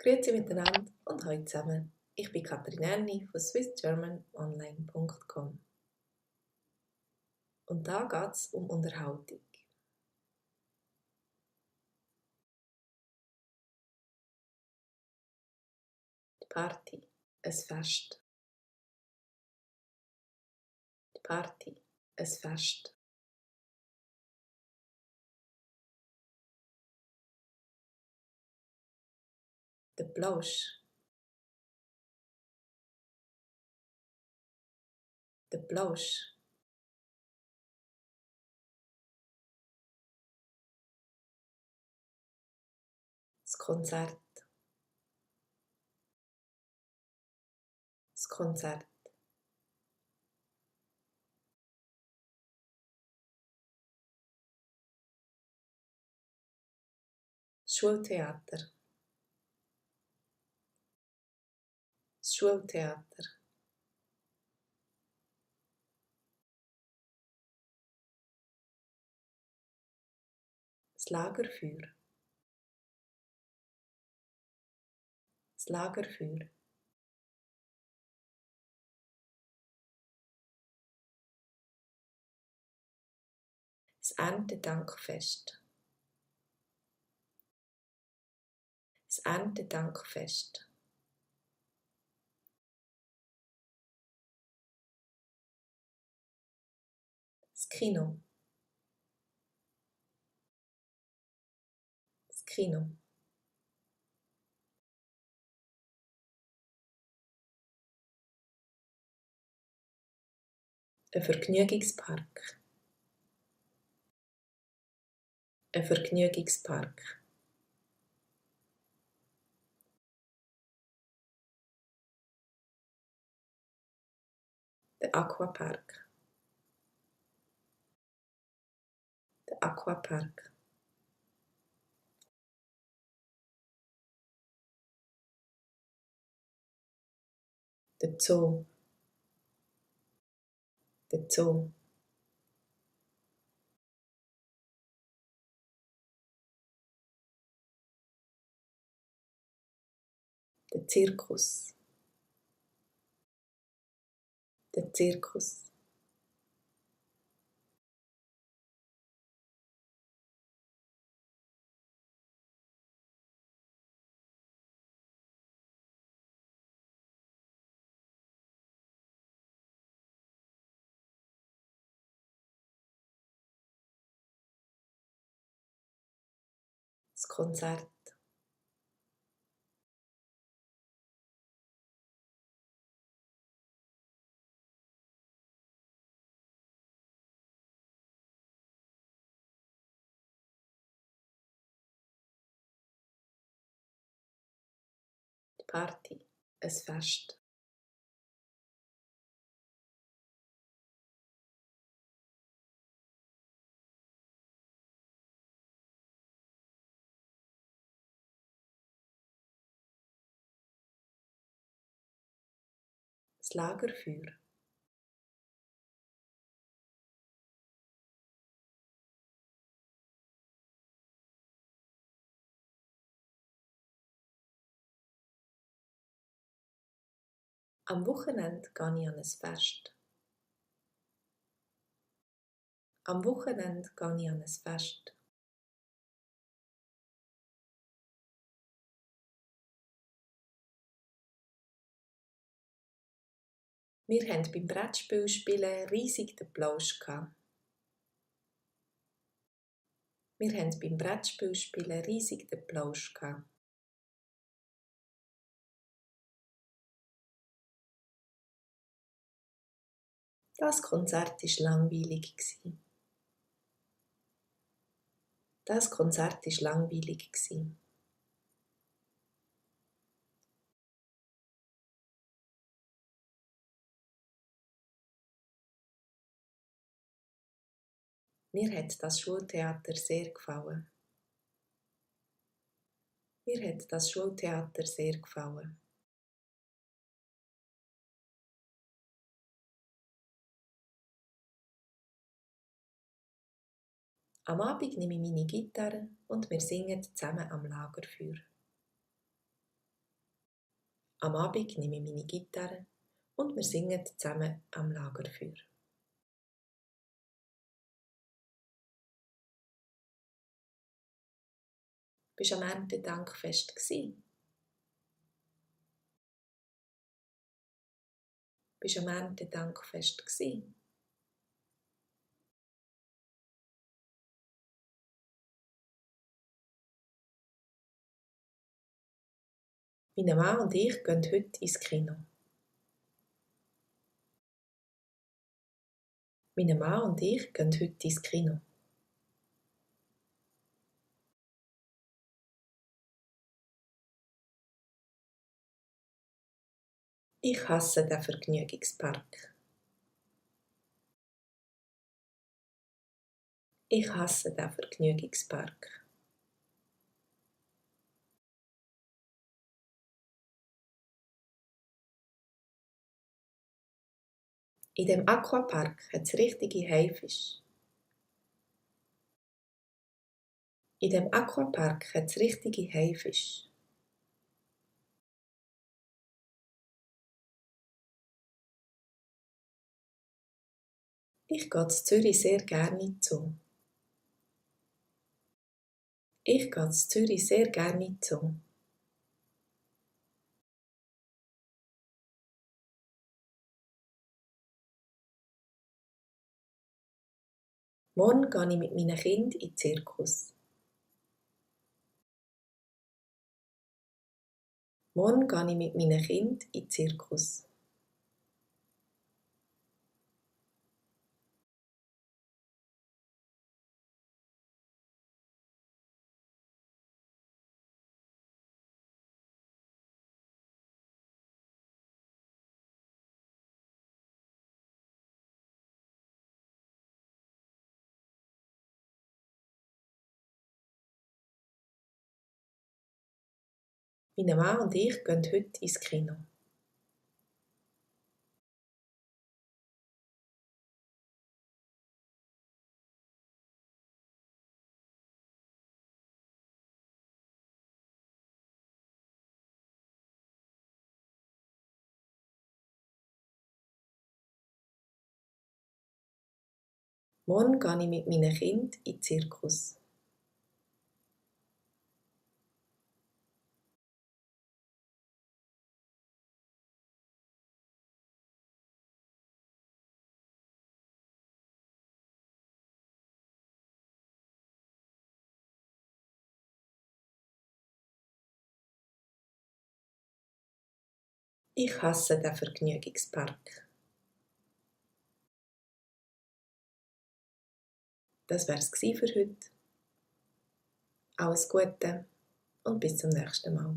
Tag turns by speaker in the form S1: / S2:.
S1: Grüezi miteinander und hallo zusammen. Ich bin Katrin Erni von swissgermanonline.com und da geht es um Unterhaltung. Die Party, ein Fest. Die Party, ein Fest. Der Plausch. Der Plausch. Das Konzert. Das Konzert. Das Schultheater. Das Schultheater. Das Lagerfeuer. Das Lagerfeuer. Das Erntedankfest. Das Erntedankfest. Das Kino. Das Kino. Ein Vergnügungspark. Ein Vergnügungspark. Der Aquapark. Der Aquapark. Der Zoo. Der Zoo. Der Zirkus. Der Zirkus. Das Konzert. Die Party. Ein Fest. Das Lagerfeuer. Am Wochenende gehe ich an ein Fest. Am Wochenende gehe ich an ein Fest. Wir hatten beim Brettspielspielen riesig den Plausch gehabt. Wir hatten beim Brettspielspielen riesig den Plausch gehabt. Das Konzert war langweilig. Das Konzert war langweilig. Mir hat das Schultheater sehr gefallen. Mir hat das Schultheater sehr gefallen. Am Abend nehme ich meine Gitarre und wir singen zusammen am Lagerfeuer. Am Abend nehme ich meine Gitarre und wir singen zusammen am Lagerfeuer. Bist du am Erntedankfest gsi? Bist du am Erntedankfest gsi? Mein Mann und ich gehen heute ins Kino. Mein Mann und ich gehen heute ins Kino. Ich hasse den Vergnügungspark. Ich hasse den Vergnügungspark. In dem Aquapark hat es richtige Haifische. In dem Aquapark hat es richtige Haifische. Ich gehe in Zürich sehr gerne in die Zoo. Ich gehe in Zürich sehr gerne in die Zoo. Morgen gehe ich mit meinen Kindern in den Zirkus. Morgen gehe ich mit meinen Kindern in den Zirkus. Mein Mann und ich gehen heute ins Kino. Morgen gehe ich mit meinen Kindern in den Zirkus. Ich hasse den Vergnügungspark. Das wär's für heute. Alles Gute und bis zum nächsten Mal.